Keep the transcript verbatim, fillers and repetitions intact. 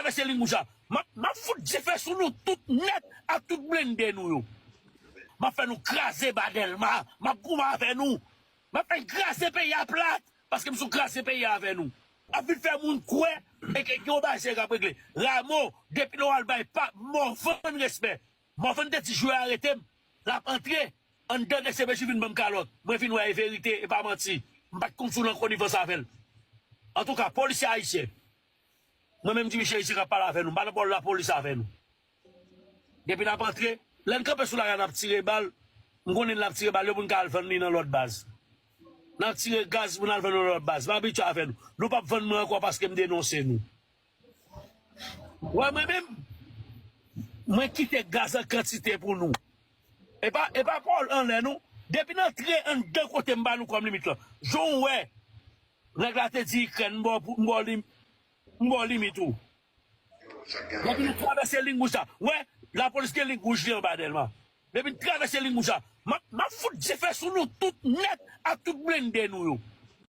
travèse liy wouj la. M ap, m ap fout dife sou nou tout nèt ak tout blende nou yo. M ap fè nou kraze ba Dèlma. M ap goumen avè nou. M ap fè kraze peyi a plat. Paske m sou kraze peyi a avè nou. Ap vin fè moun kwè e ke gen yon bagay serye k ap regle. Ramo, depi lè w al bay pa Mòvann respè. Mòvann te di jwe a rete m. L ap antre anndan D C P J vin ban m kalòt. Mwen vin wè e verite, e pa manti. M pa t konn sou nan konivans avè l. Antouka, polisye ayisyen. Mwen menm di misye isi k ap pale avè nou, m pa nan bò lapolis avè nou. Depi n ap antre, lè n kanpe sou lari a n ap tire bal, m konnen n ap tire bal yo pou n ka al vann li nan lòt baz. N ap tire gaz pou n al vann nan lòt baz. M abitye avè nou. Nou p ap vann mwen ankò paske m denonse nou. Wè mwen menm, mwen kite gaz an kantite pou nou. E pa, e pa pawòl anlè non. Depi n antre anndan kote m ba nou kòm limit lan. Jan w wè, nèg la te di Ikrèn, m ba w pou, m ba w lim-, m ba w limit ou. Depi nou travèse liy wouj la, wè, lapolis gen liy wouj li anba Dèlma. Depi nou travèse liy wouj la, m ap, m ap fout dife sou nou tout nèt ak tout blende nou yo.